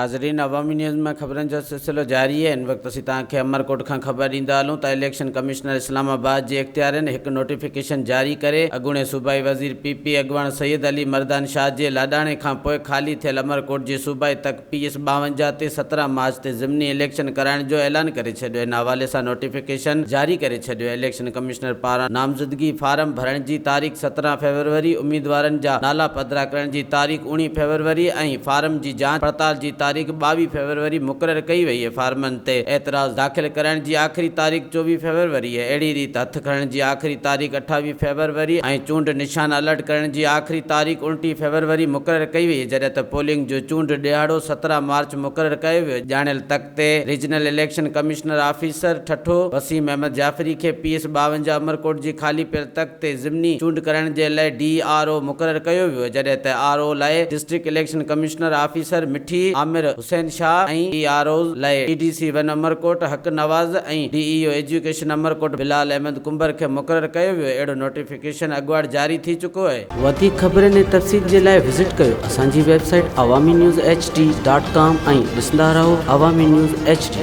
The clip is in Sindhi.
ناظرين عوامي نيوز ۾ خبرن جو سلسلو جاري آهي هن وقت اسين توهان کي عمرڪوٽ کان خبر ڏيندا هلون ته اليڪشن ڪمشنر اسلام آباد جي اختيارين هڪ نوٽيفڪيشن جاري ڪري اڳوڻي صوبائي وزير پي پي اڳواڻ سيد علي مردان شاهه جي لاڏاڻي کان پوء خالي ٿيل عمرڪوٽ جي صوبائي تڪ پي ايس 52 تي 17 مارچ تي ضمني اليڪشن ڪرائڻ جو اعلان ڪري ڇڏيو ان حوالي سان نوٽيفڪيشن جاري ڪري ڇڏيو اليڪشن ڪمشنر پاران نامزدگي فارم ڀرڻ جي تاريخ 17 فيبروري، اميدوارن جا نالا پڌرا ڪرڻ جي تاريخ اوڻيهه فيبروري ۽ فارم جي جاچ پڙتال جي تاريخ 22 فيبروري مقرر ڪئي وئي آهي. فارمن تي اعتراض داخل ڪرائڻ جي آخري تاريخ 24 فيبروري آهي. اهڙي ريت هٿ کڻڻ جي آخري تاريخ 28 فيبروري ۽ چونڊ نشان الرٽ ڪرڻ جي آخري تاريخ 29 فيبروري مقرر ڪئي وئي آهي. جڏهن ته پولنگ جو چونڊ ڏهاڙو 17 مارچ مقرر ڪيو ويو. ڄاڻايل تڪ تي regional election commissioner officer Thatta Waseem Ahmed Jafri کي پي ايس 52 عمرڪوٽ جي خالي پيل تڪ تي ضمني چونڊ ڪرائڻ جي لاء ڊي آر او مقرر ڪيو ويو جڏهن ته آر او لاء district election commissioner officer Mithi Amir Hussain Shah ۽ D R Os لاء D D C one Umerkot Haq Nawaz ۽ D E O education Umerkot Bilal Ahmed Kumbhar کي مقرر ڪيو ويو اهڙو نوٽيفڪيشن اڳواٽ جاري ٿي چڪو آهي. وڌيڪ خبرن ۽ تفصيل جي لاء وزٽ ڪيو اسان جي website Awami news H D dot com ۽ ڏسندا رهو عوامي نيوز ايڇ ڊي.